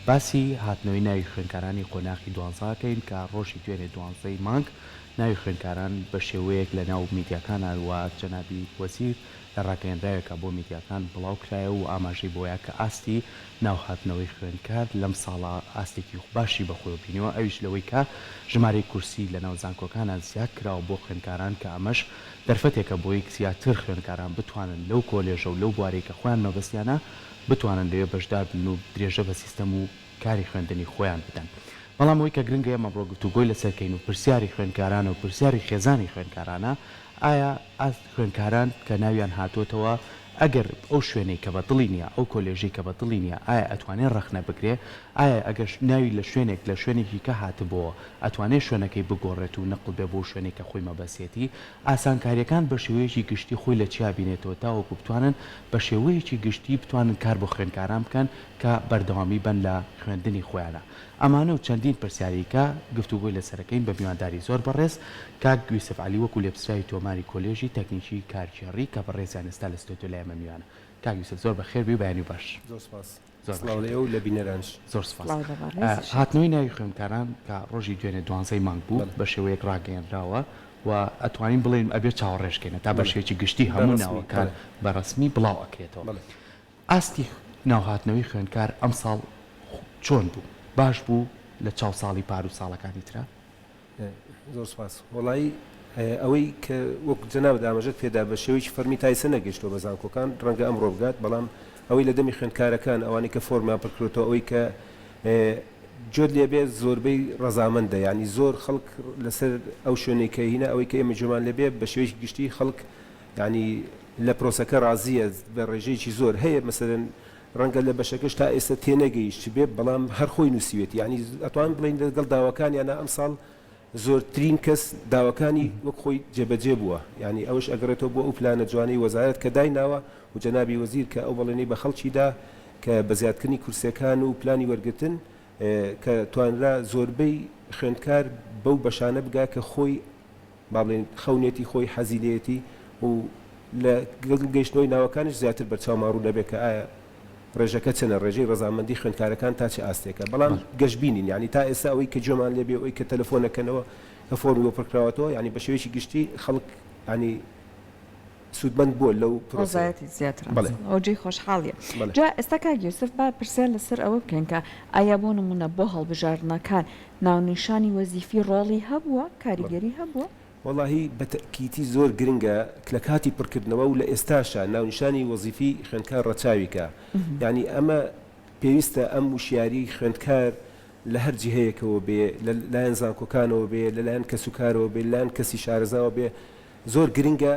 باسی هاتنەوەی ناوی خوێندکارانی قۆناخی دوانزە ئەکەین کە ڕۆژی دوێنێ دوانزەی مانگ ناوی خوێندکاران بە شێوەیەک لە ناو میدیاکانا و جەنابی وەزیر لە ڕاگەیەنراوێکا بۆ میدیاکان بڵاو کرایەوە و ئاماژەی بەوەیا کە ئاستی ناو هاتنەوەی خوێندکار لەم ساڵە ئاستێکی باشی بەخۆیەوە بینیوە ئەویش لەوەی کە ژمارەی کورسی لە ناو زانکۆکانا زیاد کراوە بۆ خوێندکاران کە ئەمەش دەرفەتێکە بۆی زیاتر خوێندکاران بتوانن لەو کۆلێژە و لەو بوارەی کە خۆیان مەبەستیانە بتوانن لەوێ بەشدار بن و درێژە بە سیستەم و کاری خوێندنی خۆیان بدەن. بەڵام ئەوەی کە گرنگە ئێمە ئەمڕۆ گفتوگۆی لەسەر کەین و پرسیاری خوێندکارانە و پرسیاری خێزانی خوێندکارانە، ئایا ئاست خوێندکاران کە ناویان هاتۆتەوە ئەگەر ئەو شوێنەی کە بە دڵی نیە، ئەو کۆلێژەی کە بە دڵی نیە ئایا ئەتوانێ ڕەخنە بگرێ؟ ئایا ئەگەر ناوی لە شوێنێک لە شوێنێکی کە هاتبۆوە ئەتوانێ شوێنەکەی بگۆڕێت و نەقڵ بێ بۆ شوێنێک کە خۆی مەبەستیەتی؟ ئاسانکاریەکان بە شێوەیەکی گشتی خۆی لە چیا بینێتەوە تاوەکو بتوانن بە شێوەیەکی گشتی بتوانن کار بۆ خوێندکاران بکەن کە بەردەوامی بەن لە خوێندنی خۆیانا. ئەمانە و چەندین پرسیاری کە گفتوگۆی لەسەرەکەین بە میوانداری زۆر بەڕێز کاک یوسف عەلی وەکو لێپرسراوی تۆماری کۆلێژی تەکنیکی کارگێڕی کە بەڕێزیان ئێستا لە ستۆدیۆ لای ئێمە میوانە. کاک یوسف زۆر بەخێر بێی و بەیانی باش. زۆر سپاس. زۆر سڵاو لە ئێوە و لە بینەرانیش. زۆر سپاس. سڵاو لە بەڕێزیشت. هاتنەوەی ناوی خوێندکاران کە ڕۆژی دوێنێ دوانزەی مانگ بوو بەڵێ. بە شێوەیەک ڕاگەیەنراوە و ئەتوانین بڵێین ئەبێ چاوەڕێش کەین هەتا بە بەڵێ. شێوەیەکی گشتی بە هەموو ڕەسمی ناوەکان بەڵێ. بە ڕەسمی بڵاو ئەکرێتەوە. بەڵێ. ئاستی ناوهاتنەوەی خوێندکار ئەمساڵ چۆن بوو؟ باش بوو لە چاو ساڵی پار و ساڵەکانی ترا؟ زۆر سوپاس. وەڵایی ئەوەی کە وەک جەنابت ئاماژەت پێدا بە شێوەیەکی فەرمی تا ئیستا نەگەیشتووە بە زانکۆکان، ڕەنگە ئەمڕۆ بگات، بەڵام ئەوەی لە دەمی خوێندکارەکان، ئەوانەی کە فۆرمیان پڕکردۆتەوە، ئەوەی کە گوێت لێ بێت زۆربەی ڕەزامەندە، یانی زۆر خەڵک لەسەر ئەو شوێنەی کە هینا، ئەوەی کە ئێمە گوێمان لێ بێ بە شێوەیەکی گشتی خەڵک یانی لە پرۆسەکە ڕازییە بە ڕێژەیەکی زۆر هەیە مەسەلەن ڕەنگە لە بەشەکەش تا ئێستا تێنەگەیشتبێ بەڵام هەر خۆی نووسیوێتی یانی ئەتوانم بڵێین لەگەڵ داواکانیانا ئەمساڵ زۆرترین کەس داواکانی وەک خۆی جێبەجێ بووە یانی ئەوەش ئەگەڕێتەوە بۆ ئەو پلانە جوانەی وەزارەت کە دایناوە و جەنابی وەزیر کە ئەو بەڵێنەی بە خەڵکی دا کە بە زیادکردنی کورسیەکان و پلانی وەرگرتن کە توانرا زۆربەی خوێندکار بەو بەشانە بگا کە خۆی با بڵێین خەونێتی خۆی حەزی لێیەتی و لە گەڵ گەیشتنەوەی ناوەکانیش زیاتر بەرچاومان ڕوون ئەبێ کە ئایا ڕێژەکە چەنە، ڕێژەی ڕەزامەندی خوێندکارەکان تا چ ئاستێکە. بەڵام گەشبینین یانی تا ئێستا ئەوەی کە گوێمان لێ بێ و ئەوەی کە تەلەفۆن ئەکەنەوە کە فۆرمی بۆ پڕکراوەتەوە یانی بە شێوەیەکی گشتی خەڵک یانی سوودمەند بووە لەو پرۆسەیە. ڕەزایەتی زیاترە. بەڵێ. ئەوە جێی خۆشحاڵیە. بەڵێ. جا ئێستا کاک یوسف با پرسیار لەسەر ئەوە بکەین کە ئایا بۆ نموونە بۆ هەڵبژاردنەکان ناونیشانی وەزیفی ڕۆڵی هەبووە؟ کاریگەری هەبووە؟ وەڵاهی بە تەئکیتی زۆر گرنگە لە کاتی پڕکردنەوە و لە ئێستاشا ناونیشانی وەزیفی خوێندکار ڕەچاوی کا یانی ئەمە پێویستە ئەم وشیاریەی خوێندکار لە هەر جیهەیەکەوە بێ لە لایەن زانکۆکانەوە بێ لە لایەن کەسوکارەوە بێ لە لایەن کەسی شارەزاوە بێ زۆر گرنگە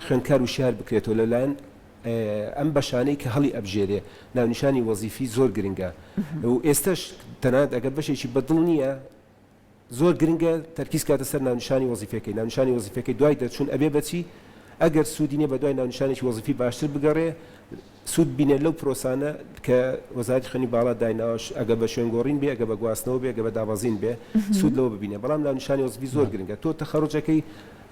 خوێندکار وشیار بکرێتەوە لە لایەن ئەم بەشانەی کە هەڵی ئەبژێرێ ناونیشانی وەزیفی زۆر گرنگە و ئێستەش تەنانەت ئەگەر بەشێکی بەدڵ نییە زۆر گرنگە تەرکیز کاتە سەر ناونیشانی وەزیفەکەی ناونیشانی وەزیفەکەی دوای دەرچوون ئەبێ بەچی ئەگەر سوودی نیە بەدوای ناونیشانێکی وەزیفی باشتر بگەڕێ سوود بینێ لەو پرۆسانە کە وەزارەتی خوێندنی باڵا دایناوە ئەگە بە شوێن گۆڕین بێ ئەگە بە گواستنەوە بێ ئەگە بە دابەزین بێ سوود لەوە ببینێ بەڵام ناونیشانی وەزیفی زۆر گرنگە تۆ تەخەڕوجەکەی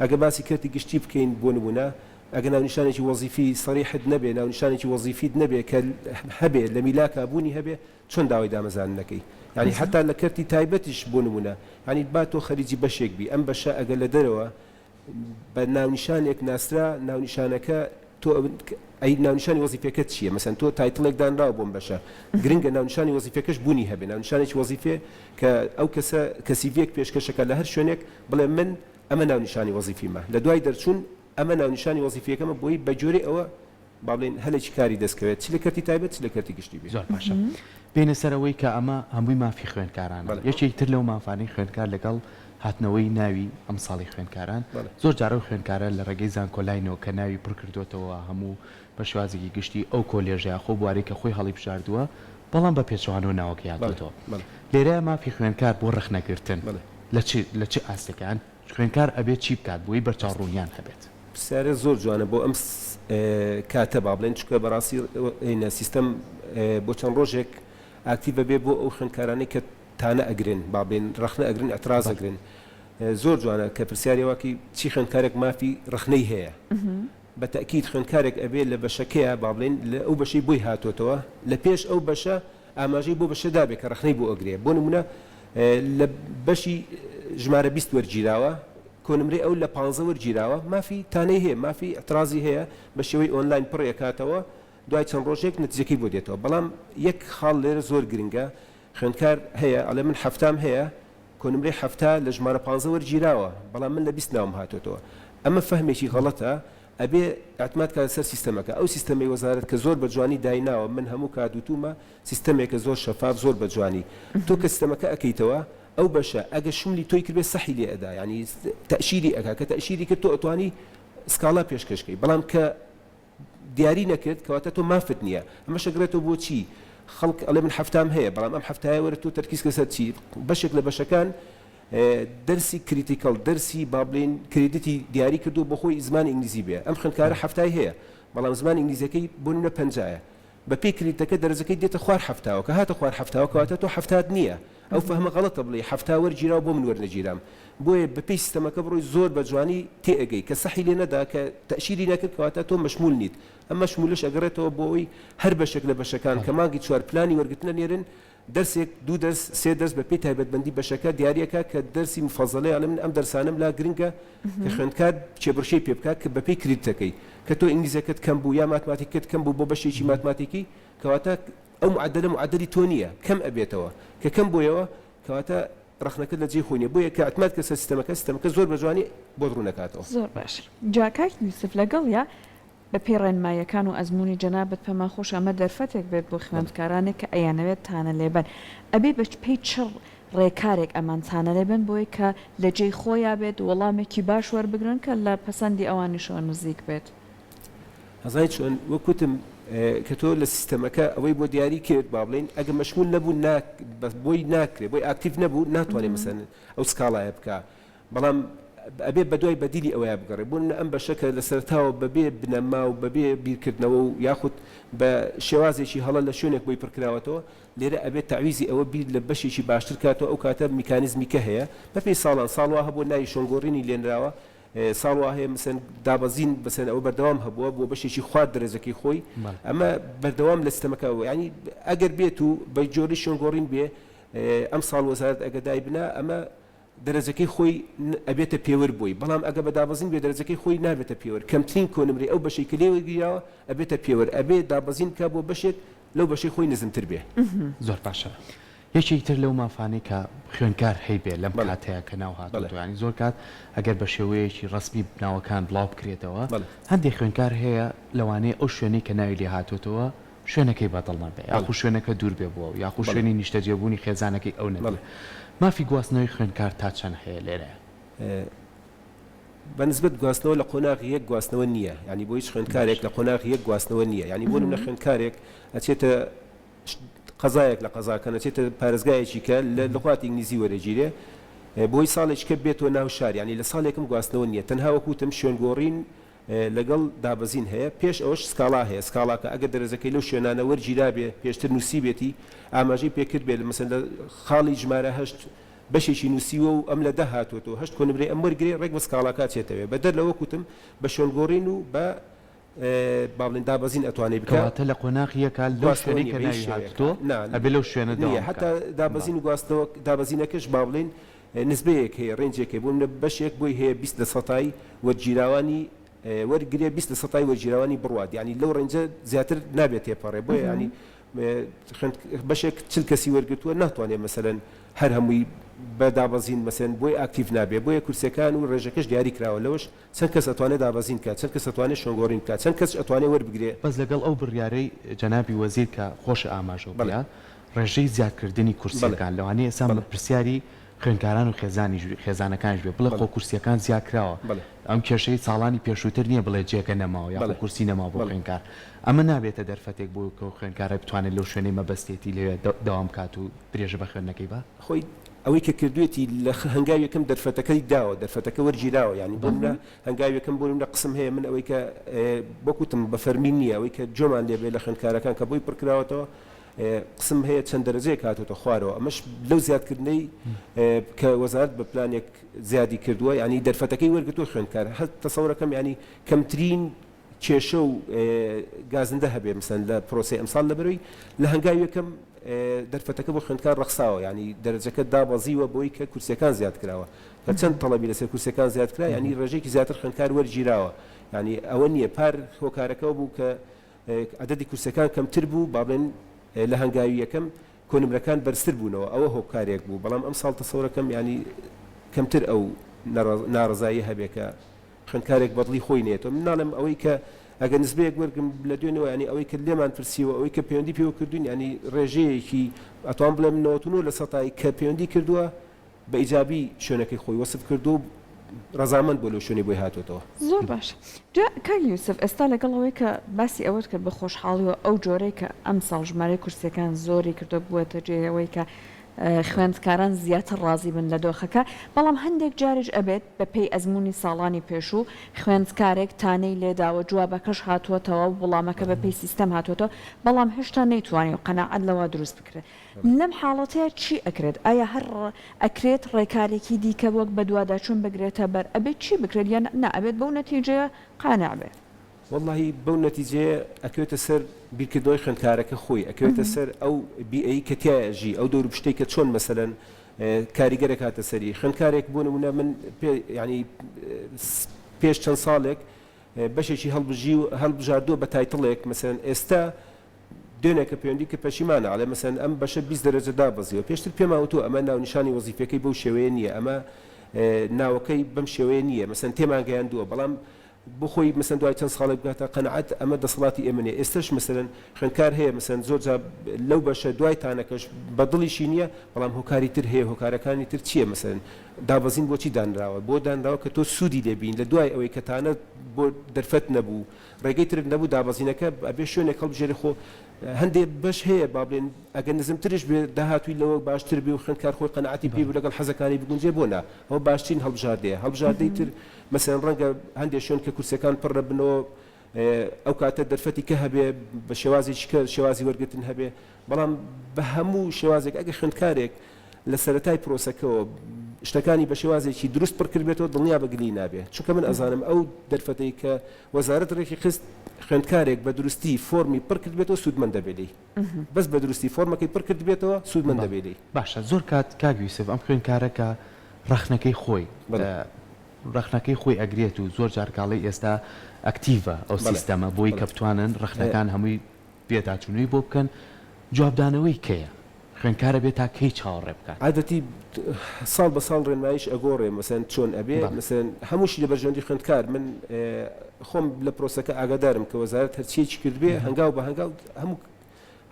ئەگە باسی کەرتی گشتی بکەین بۆ نموونە ئەگە ناونیشانێکی وەزیفی سەریحت نەبێ ناونیشانێکی وەزیفیت نەبێ کە هەبێ لە میلاکا بوونی هەبێ چۆن داوای دامەزراندن ئەکەی یانی حەتا لە کەرتی تایبەتیش بۆ نموونە یانی با تۆ خەریجی بەشێک بی ئەم بەشە ئەگە لە دەرەوە بە ناونیشانێک ناسرا ناونیشانەکە تۆ ئەی ناونیشانی وەزیفەکەت چییە مەسەن تۆ title ێک دانراوە بۆم بەشە گرنگە ناونیشانی وەزیفەکەش بوونی هەبێ ناونیشانێکی وەزیفێ کە ئەو کەسە کە CV یەک پێشکەشەکە لە هەر شوێنێک بڵێ من ئەمە ناونیشانی وەزیفیمە لە دوای دەرچوون ئەمە ناونیشانی وەزیفیەکەمە بۆی بە گوێرەی ئەوە با بڵێین هەلێکی کاری دەست کەوێت چ لە کەرتی تایبەت چ لە کەرتی گشتی بێ. زۆر باشە بێینە سەر ئەوەی کە ئەمە هەمووی مافی خوێندکارانە بەڵێ. یەکێک تر لەو مافانەی خوێندکار لەگەڵ هاتنەوەی ناوی ئەمساڵی خوێندکاران بەڵێ. زۆر جار ئەو خوێندکارە لە ڕێگەی زانکۆلاینەوە کە ناوی پڕ کردۆتەوە هەموو بە شێوازێکی گشتی ئەو کۆلێژە یاخۆ بوارەی کە خۆی هەڵیبژاردووە بەڵام بە پێچەوانەوە ناوەکەی بەڵێ هاتۆتەوە بەڵێ. لێرەیا مافی خوێندکار بۆ ڕەخنەگرتن بەڵێ. لە چ لە چ ئاستێکە یان خوێندکار ئەبێت چی بکات بۆی بەرچاو ڕوونیان هەبێت؟ پرسیارە زۆر جوانە بۆ ئەم کاتە با بڵێن چونکە بەڕاستی سیستەم بۆ چەند ڕۆژێک active ئەبێ بۆ ئەو خوێندکارانەی کە تانە ئەگرن با بڵێن ڕەخنە ئەگرن اعتراض ئەگرن زۆر جوانە کە پرسیاری واکی چی خوێندکارێک مافی ڕەخنەی هەیە بە تەئکید خوێندکارێک ئەبێ لە بەشەکەیە با بڵێن لە ئەو بەشەی بۆی هاتۆتەوە لە پێش ئەو بەشە. ئاماژەی بۆ بەشە دابێ کە ڕەخنەی بۆ ئەگرێ بۆ نمونە لە بەشی ژمارە 20 وەرگیراوە کۆنمرەی ئەو لە پانزە وەرگیراوە مافی تانەی هەیە مافی اعترازی هەیە بە شێوەی ئۆنلاین پڕی ئەکاتەوە دوای چەند ڕۆژێک نەتیجەکەی بۆ دێتەوە بەڵام یەک خاڵ لێرە زۆر گرنگە خوێندکار هەیە ئەڵێ من حەفتام هەیە کۆنمرەی 70 لە ژمارە پانزە وەرگیراوە بەڵام من لە 20 ناوم هاتۆتەوە ئەمە فەهمێکی غەڵەتە ئەبێ ئیعتماد کات لەسەر سیستەمەکە ئەو سیستەمەی وەزارەت کە زۆر بە جوانی دایناوە من هەموو کات وتومە سیستەمێکە زۆر شەفاف زۆر بە جوانی تۆ کە سیستەمەکە ئەکەیتەوە ئەو بەشە ئەگەر شملی تۆی کردبێ سەحی لێ ئەدا یانی تەئشیری ئەکا کە تەئشیری کرد تۆ ئەتوانی سکاڵا پێشکەش کەی بەڵام کە دیاری نەکرد کەواتە تۆ مافت نییە ئەمەش ئەگرێتەوە بۆ چی خەڵک ئەڵێ من حەفتام هەیە بەڵام ئەم حەفتایە وەرە تۆ تەرکیز کە سەر چی بەشێک لە بەشەکان دەرسی critical دەرسی با بڵێین credit ی دیاری کردووە بۆ خۆی زمانی ئینگلیزی بێ ئەم خوێندکارە حەفتای هەیە بەڵام زمانی ئینگلیزیەکەی بۆ نمونە پەنجایە بە پێی credit ەکە دەرەجەکەی دێتە خوار حەفتاوە کە هاتە خوار حەفتاوە کەواتە تۆ حەفتات نییە ئەو فەهمە غەڵەتە بڵێی 70 وەرگیراو بۆ من وەرنەگیرام بۆیە بە پێی سیستەمەکە بڕۆی زۆر بە جوانی تێئەگەی کە سەحی لێ نەدا کە تەئشیری نەکرد کەواتە تۆ مەشمول نیت ئەم مەشمولەش ئەگەڕێتەوە بۆ ئەوەی هەر بەشێک لە بەشەکان کە مانگی چوار پلانی وەرگرتنە نێرن دەرسێک دوو دەرس سێ دەرس بە پێی تایبەتمەندی بەشەکە دیاری ئەکا کە دەرسی موفەزەلەی ئەڵێ من ئەم دەرسانەم لا گرنگە کە خوێندکار کێبڕکێی پێ بکا کە بە پێی credit ەکەی کە تۆ ئینگلیزەکەت کەم بوو یا ماتماتیکەکەت کەم بوو بۆ بەشێکی ماتماتیکی کەواتە ئەو معەدەلە معەدەلی تۆ نییە کەم ئەبێتەوە کە کەم بۆیەوە کەواتە ڕەخنەکەت لە جێی خۆی نییە بۆیە کە اعتماد کە سەر سیستەمەکە سیستەمەکە زۆر بە جوانی بۆت ڕوون ئەکاتەوە. زۆر باش جا کاک یوسف لەگەڵیا بە پێی ڕێنماییەکان و ئەزموونی جەنابت پێمان خۆشە ئەمە دەرفەتێک بێت بۆ خوێندکارانێک کە ئەیانەوێت تانە لێبەن ئەبێ بە پێی چ ڕێکارێک ئەمان تانە لێبەن بۆی کە لە جێی خۆیا بێت وەڵامێکی باش وەربگرن کە لە پەسەندی ئەوانیشەوە نزیک بێت. ئەزانی چۆن وەک وتم کە تۆ لە سیستەمەکە ئەوەی بۆ دیاری کرد با بڵێین ئەگە مەشمول نەبوو نا بۆی ناکرێ بۆی active نەبوو ناتوانێ مەسەن ئەو سکاڵایە بکا بەڵام ئەبێ بەدوای بەدیلی ئەوەیا بگەڕێ بۆ نمونە ئەم بەشە کە لە سەرەتاوە بەبێ بنەما و بەبێ بیرکردنەوە و یاخود بە شێوازێکی هەڵە لە شوێنێک بۆی پڕکراوەتەوە لێرە ئەبێ تەعویزی ئەوە بیر لە بەشێکی باشتر کاتەوە ئەو کاتە میکانیزمی کە هەیە بەپێی ساڵان ساڵ وا هەبووە ناوی شۆنگۆڕینی لێنراوە ساڵ وا هەیە مەسەن دابەزین بەسەن ئەوە بەردەوام هەبووە بۆ بەشێکی خوار دەرەجەکەی خۆی ئەمە بەردەوام لە سیستەمەکە ینی ئەگەر بێت و بە جۆری شوێنگۆڕین بێ ئەم ساڵ وەزارەت ئەگە دایبنا ئەمە دەرەجەکەی خۆی ئەبێتە پێوەر بۆی، بەڵام ئەگە بە دابەزین بێ دەرەجەکەی خۆی نابێتە پێوەر، کەمترین کۆنمرەی ئەو بەشەی کە لێی وەرگیراوە ئەبێتە پێوەر، ئەبێ دابەزین بکا بۆ بەشێک لەو بەشەی خۆی نزمتر بێ. زۆر باشە یەکێکی تر لەو مافانەی کە خوێندکار هەیبێ لەم بەڵێ. کاتەیا کە ناو بەڵێ. هاتۆتەوە یانی زۆر کات ئەگەر بە شێوەیەکی ڕەسمی ناوەکان بڵاو بکرێتەوە بەڵێ. هەندێ خوێندکار هەیە لەوانەیە ئەو شوێنەی کە ناوی لێ هاتۆتەوە شوێنەکەی بەدڵ نەبێ بەڵێ. یاخو شوێنەکە دوور بێ بۆ ئەو یاخو بەڵێ. شوێنی نیشتەجێبوونی خێزانەکەی ئەو نەبێ. بەڵێ. مافی گواستنەوەی خوێندکار تا چەند هەیە لێرە؟ بە نسبەت گواستنەوە لە قۆناغی یەک گواستنەوە نییە یانی بۆ هیچ خوێندکارێک باشە. لە قۆناغی یەک گواستنەوە نییە یانی بۆ نمونە خوێندکارێک ئەچێتە قەزایەک لە قەزاکان ئەچێتە پارێزگایەکی کە لە لغات ئینگلیزی وەرەگیرێ بۆی ساڵێکی کە بێتەوە ناو شار یانی لە ساڵێکم گواستنەوە نییە تەنها وەک وتم شوێنگۆڕین لەگەڵ دابەزین هەیە، پێش ئەوەش سکاڵا هەیە، سکاڵاکە ئەگەر دەرەجەکەی لەو شوێنانە وەرگیرابێ، پێشتر نووسیبێتی، ئاماژەی پێکردبێ، مەسەلەن لە خاڵی ژمارە هەشت بەشێکی نووسیوە و ئەم لە دە هاتووەتەوە، هەشت کۆنمرەی ئەم وەرگرێ، ڕێک بە سکاڵاکە ئەچێتەوێ. بەدەر لەوە کوتم بە شوێنگۆڕین و بە با بڵێین دابەزین ئەتوانێ بکا. کەواتە لە قۆناغی یەکا لەو گواستنەوە شوێنەی نییە کە بە هیچ ناوی شێوەیەک هاتووە نا ئەبێ لەو شوێنە نییە، دەوام بکا. هەتا دابەزین بەڵێ. و گواستنەوە، دابەزینەکەش با بڵێین نسبەیەک هەیە، range ێک هەیە، بۆ نمونە بەشێک بۆی هەیە 20 لە سەتای وەرگیراوانی وەرگرێ 20 لە سەتای وەرگیراوانی بڕوات، یانی لەو range ە زیاتر نابێت تێپەڕێ، بۆیە یانی خوێند بەشێک 40 کەسی وەرگرتووە ناتوانێت مەسەلەن هەر هەمووی بە دابەزین مەسەلەن بۆی active نابێ، بۆیە کورسیەکان و ڕێژەکەش دیاری کراوە لەوەش چەند کەس ئەتوانێ دابەزین بکات، چەند کەس ئەتوانێ شوێنگۆڕین بکات، چەند کەسش ئەتوانێ وەربگرێ. بەس لەگەڵ ئەو بڕیارەی جەنابی وەزیر کە خۆشە ئاماژەو بەڵێ. پێیە ڕێژەی زیادکردنی بەڵێ. کورسیەکان لەوانەیە ئێستا بەڵێ. پرسیاری خوێندکاران و خێزانیش خێزانەکانیش بێ بڵێ بەڵێ. خۆ کورسیەکان زیاکراوە بەڵێ. ئەم کێشەی ساڵانی پێشووتر نیە بڵێ جێگە نەماوە یاخۆ بەڵێ. کورسی نەماوە بۆ بەڵێ. خوێندکار ئەمە نابێتە دەرفەتێک بۆ کە خوێندکارە بتوانێت لەو شوێنەی مەبەستێتی لەوێ دەوام بکات و درێژە بە خوێندنەکەی با؟ خۆی ئەوەی کە کردوێتی لە هەنگاوی یەکەم دەرفەتەکەی داوە دەرفەتەکە وەرگیراوە یانی بۆ نمونە هەنگاوی یەکەم بۆ نمونە قسم هەیە من ئەوەی کە وەک وتم بە فەرمی نییە ئەوەی کە جۆمان لێ بێ لە خوێندکارەکان کە بۆی پڕکراوەتەوە قسم هەیە چەند دەرەجەیەک هاتۆتە خوارەوە ئەمەش لەو زیادکردنەی کە وەزارەت بە پلانێک زیادی کردووە یانی دەرفەتەکەی وەرگرتووە خوێندکار هەر تەسەورەکەم یانی کەمترین کێشە و گازندە هەبێ مەسەلەن لە پرۆسەی ئەمساڵ لەبەرەوەی لە هەنگاوی یەکەم. دەرفەتەکە بۆ خوێندکار ڕەخساوە یانی دەرەجەکە دابەزیوە بۆی کە کورسیەکان زیاد کراوە کە چەند تەڵەبی لەسەر کورسیەکان زیاد کرا یانی ڕێژەیەکی زیاتر خوێندکار وەرگیراوە یانی ئەوە نییە پار هۆکارەکەوە بوو کە عەدەدی کورسیەکان کەمتر بوو با بڵێن لە هەنگاوی یەکەم کۆنمرەکان بەرزتر بوونەوە ئەوە هۆکارێک بوو بەڵام ئەمساڵ تەسەورەکەم یانی کەمتر ئەو ناڕەزاییە هەبێ کە خوێندکارێک بەدڵی خۆی نێتەوە من ناڵێم ئەوەی کە ئەگەر نسبەیەک وەرگم لە دوێنەوە یانی ئەوەی کە لێمان پرسیوە ئەوەی کە پەیوەندی پێوە کردوین یانی ڕێژەیەکی ئەتوان بڵێم 99 لە سەتای کە پەیوەندی کردووە بە ئیجابی شوێنەکەی خۆی وەسف کردووە و ڕەزامەند بووە لەو شوێنەی بۆی هاتۆتەوە. زۆر باشە جا کاک یوسف ئێستا لەگەڵ ئەوەی کە باسی ئەوەت کرد بە خۆشحاڵیەوە ئەو جۆرەی کە ئەمساڵ ژمارەی کورسیەکان زۆری کردوە بووەتە جێی ئەوەی کە خوێندکاران زیاتر ڕازی بن لە دۆخەکە بەڵام هەندێک جاریش ئەبێت بە پێی ئەزموونی ساڵانی پێشوو خوێندکارێک تانەی لێداوە جوابەکەش هاتووەتەوە وڵامەکە بە پێی سیستەم هاتووەتەوە بەڵام هێشتا نەیتوانیوە قەناعەت لەوە دروست بکرێت لەم حاڵەتەیا چی ئەکرێت؟ ئایا هەر ئەکرێت ڕێکارێکی دیکە وەک بەدواداچوون بگرێتە بەر؟ ئەبێت چی بکرێت یان نا ئەبێت بەو نەتیجەیە قانع بێت؟ وەڵاهی بەو نەتیجەیە ئەکەوێتە سەر بیرکردنەوەی خوێندکارەکە خۆی، ئەکەوێتە سەر ئەو بیئەی کە تیایا ئەژی، ئەو دەوروپشتەی کە چۆن مەسەلەن کاریگەر ئەکاتە سەری. خوێندکارێک بۆ نموونە من پێ یانی پێش چەند ساڵێک بەشێکی هەڵبژی و هەڵبژاردووە بە title ێک مەسەلەن ئێستا دوێنێ کە پەیوەندی کرد پەشیمانە ئەڵێ مەسەلەن ئەم بەشە 20 دەرەجە دابەزیوە پێشتر پێمان وتووە ئەمە ناونیشانی وەزیفیەکەی بەو شێوەیە نییە ئەمە ناوەکەی بەم شێوەیە نییە مەسەلەن تێمان گەیاندووە بەڵام بۆ خۆی مەسەلەن دوای چەند ساڵێک بگاتە قەناعەت ئەمە دەسەڵاتی ئێمە نییە ئێستەش مەسەلەن خوێندکار هەیە مەسەلەن زۆر جار لەو بەشە دوای تانەکەش بە دڵیشی نییە بەڵام هۆکاری تر هەیە هۆکارەکانی تر چییە مەسەلەن دابەزین بۆچی دانراوە بۆ دانراوە کە تۆ سوودی لێ بین لە دوای ئەوەی کە تانە بۆ دەرفەت نەبوو ڕێگەی ترت نەبوو دابەزینەکە ئەبێ شوێنێک هەڵبژێری خۆ هەندێ بەش هەیە با بڵێن ئەگەر نزمترش بێ داهاتووی لەوە باشتر بێ و خوێندکار خۆی قەناعەتی پێی بوو لەگەڵ حەزەکانی بگونجێ بۆ نا ئەوە باشترین هەڵبژاردەیە هەڵبژاردەی تر مەسەلەن ڕەنگە هەندێ شوێن کە کورسیەکان پڕ دەبنەوە ئەو کاتە دەرفەتی کە هەبێ بە شێوازێکی کە شێوازی وەرگرتن هەبێ بەڵام بە هەموو شێوازێک ئەگەر خوێندکارێک لە سەرەتای پرۆسەکەوە شتەکانی بە شێوازێکی دروست پڕ کردبێتەوە دڵنیا بە گلی نابێ چونکە من ئەزانم ئەو دەرفەتەی کە وەزارەت ڕێکی خست خوێندکارێک بە دروستی فۆرمی پڕ کردبێتەوە سوودمەند دەبێ لێی بەس بە دروستی فۆرمەکەی پڕ کردبێتەوە سوودمەند دەبێ لێی. باشە زۆر کات کاک یوسف ئەم خوێندکارە کە ڕەخنەکەی خۆی ڕەخنەکەی خۆی ئەگرێت و زۆر جار کاڵی ئێستا ئەکتیڤە ئەو سیستەمە بۆی کە بتوانن ڕەخنەکان هەمووی پێداچوونەوەی بۆ بکەن جوابدانەوەی کەیە؟ خوێندکار ئەبێ تا کەی چاوەڕێ بکات؟ عادەتی ساڵ بە ساڵ ڕێنماییش ئەگۆڕێ مەسەلەن چۆن ئەبێ مەسەلەن هەمووشی لە بەرژەوەندی خوێندکار من خۆم لە پرۆسەکە ئاگادارم کە وەزارەت هەرچیەکی کردبێ هەنگاو بە هەنگاو هەموو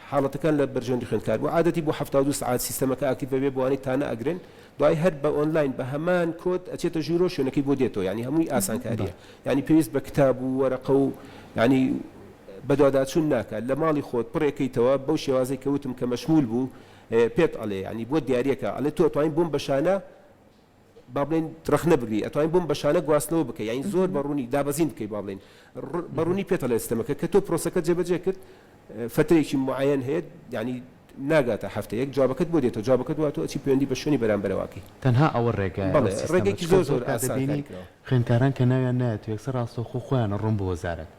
حاڵەتەکان لە بەرژەوەندی خوێندکار بوو عادەتی بۆ 72 سەعات سیستەمەکە active ئەبێ بۆ ئەوانەی تانە ئەگرن دوای هەر بە ئۆنلاین بە هەمان کۆد ئەچێتە ژوورۆ شوێنەکەی بۆ دێتەوە یانی هەمووی ئاسانکاریە یانی پێویست بە کتاب و وەرەقە و یانی بەدواداچوون ناکات لە ماڵی خۆت پڕێکەیتەوە بەو شێوازەی کە وتم کە مەشمول بوو پێت ئەڵێ یانی بۆت دیاریەکا ئەڵێ تۆ ئەتوانی بۆم بەشانە با بڵێین ڕەخنە بگری ئەتوانی بۆم بەشانە گواستنەوە بکەی یانی زۆر بە ڕوونی دابەزین بکەی با بڵێین بە ڕوونی پێت ئەڵێ سیستەمەکە کە تۆ پرۆسەکەت جێبەجێ کرد فەترەیەکی معەیەن هەیە یانی ناگاتە هەفتەیەک جوابەکەت بۆ دێتەوە جوابەکەت وا تۆ ئەچی پەیوەندی بە شوێنی بەرامبەرەوە ئەکەی. تەنها ئەوە ڕێگایە ئەو بەڵێ سیستەمە ڕێگەیەکی چونکە زۆر زۆر زۆر کات ئاسان دەبینی کاری کراوە. خوێندکاران کە ناویان نایەتەوە یەکسەر ڕاستەوخۆ خۆیان ئەڕۆن بۆ وەزارەت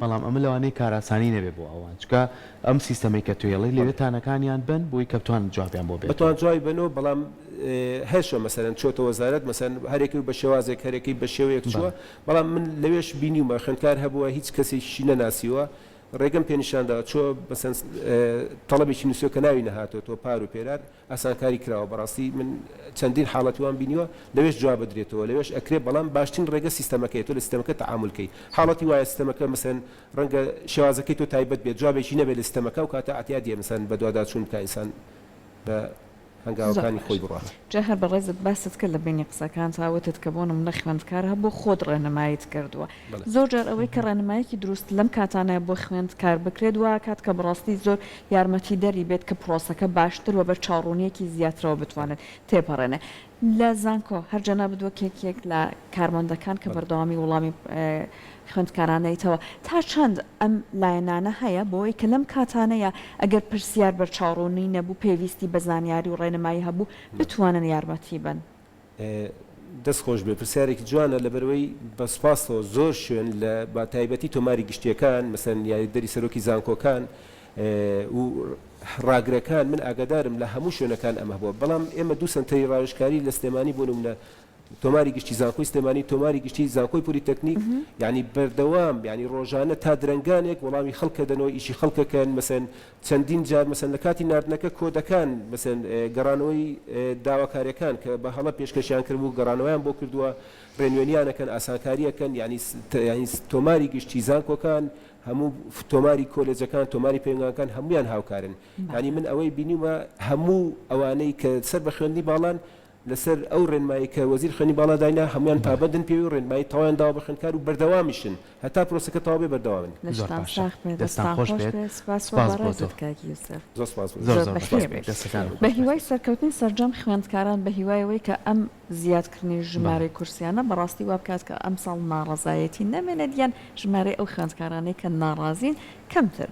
بەڵام ئەمە لەوانەیە کارئاسانی نەبێ بۆ ئەوان چونکە ئەم سیستەمەی کە تۆ ئەڵێی لەوێ بەڵێ. تانەکانیان بەن بۆی کە بتوانن جوابیان بۆ بێتەوە. بتوان جوابی بەنەوە بەڵام هەشە مەسەلەن چۆتە وەزارەت مەسەلەن هەرێکەی بە شێوازێک هەرێکەی بە شێوەیەک چووە بەڵێ. بەڵام من لەوێش بینیومە خوێندکار هەبووە هیچ کەسێکیشی نەناسیوە ڕێگەم پێ نیشان داوە چۆ مەسەلەن تەڵەبێکی نووسیوە کە ناوی نەهاتۆتەوە پار و پێرار ئاسانکاری کراوە بەڕاستی من چەندین حاڵەتی وام بینیوە لەوێش جواب ئەدرێتەوە لەوێش ئەکرێ بەڵام باشترین ڕێگە سیستەمەکەیە تۆ لە سیستەمەکە تەعامول کەی حاڵەتی وایە سیستەمەکە مەسەلەن ڕەنگە شێوازەکەی تۆ تایبەت بێت جوابێکی نەبێت لە سیستەمەکە ئەو کاتە ئەعتیادیە مەسەلەن بەدواداچوون بکا ئینسان بە زۆر هەنگاوەکانی باش خۆی بڕوات. جا هەر بەڕێزت باست کرد لە بەینی قسەکانتا وتت کە بۆ نمونە خوێندکار هەبوو خۆت ڕێنماییت کردووە بەڵێ. زۆر جار ئەوەی کە ڕێنمایەکی دروست لەم کاتانەیا بۆ خوێندکار بکرێت وا ئەکات کە بەڕاستی زۆر یارمەتیدەری بێت کە پرۆسەکە باشتر وە بەرچاوڕوونیەکی زیاترەوە بتوانێت تێپەڕێنێ لە زانکۆ هەر جەنابت وەک یەکێک لە کارمەندەکان کە بەڵێ. بەردەوامی وڵامی خوێندکاران دەیتەوە تا چەند ئەم لایەنانە هەیە بۆوەی کە لەم کاتانەیا ئەگەر پرسیار بەرچاوڕوونی نەبوو پێویستی بە زانیاری و ڕێنمایی هەبوو بتوانن یارمەتی بەن؟ دەست خۆش بێ پرسیارێکی جوانە لەبەرئەوەی بە سوپاسەوە زۆر شوێن لە بە تایبەتی تۆماری گشتیەکان مەسەلەن یاریدەری سەرۆکی زانکۆکان و. ڕاگرەکان من ئاگادارم لە هەموو شوێنەکان ئەمە هەبووە بەڵام ئێمە دوو سەنتەری ڕاوێژکاری لە سلێمانی بۆ نمونە تۆماری گشتی زانکۆی سلێمانی تۆماری گشتی زانکۆی پۆلیتەکنیک یانی بەردەوام یانی ڕۆژانە تا درەنگانێک وەڵامی خەڵک ئەدەنەوە ئیشی خەڵک ئەکەن مەسەن چەندین جار مەسەن لە کاتی ناردنەکە کۆدەکان مەسەن گەڕانەوەی داواکاریەکان کە بە هەڵە پێشکەشیان کردبوو گەڕانەوەیان بۆ کردووە ڕێنوێنیان ئەکەن ئاسانکاری ئەکەن یانی یانی تۆماری گشتی زانکۆکان هەموو تۆماری کۆلێجەکان تۆماری پەیمانگاکان هەموویان هاوکارن یانی من ئەوەی بینیومە هەموو ئەوانەی کە سەر بە خوێندنی باڵان لەسەر ئەو ڕێنمایی کە وەزیر خوێندنی باڵا داینا هەموویان پابەندن پێی و ڕێنمایی تەواویان داوە بە خوێندکار و بەردەوامیشن هەتا پرۆسەکە تەواو بێ بەردەوامن. زۆر لەشتان باشە ساغ بێ دەستان دەستان خۆش خۆش بێت بێ سپاس بۆ سپاس بۆ تۆ. بەڕێزت کاک یوسف. زۆر سپاس بۆ زۆر زۆر زۆر بەخێر بەخێر بێی. بێی دەستەکانت بە خۆش بێت. هیوای سەرکەوتنی سەرجەم خوێندکاران بە هیوای ئەوەی کە ئەم زیادکردنی بەڵێ. ژمارەی کورسیانە بەڕاستی وا بکات کە ئەمساڵ ناڕەزایەتی نەمێنێت یان ژمارەی ئەو خوێندکارانەی کە ناڕازین کەمتر بێت.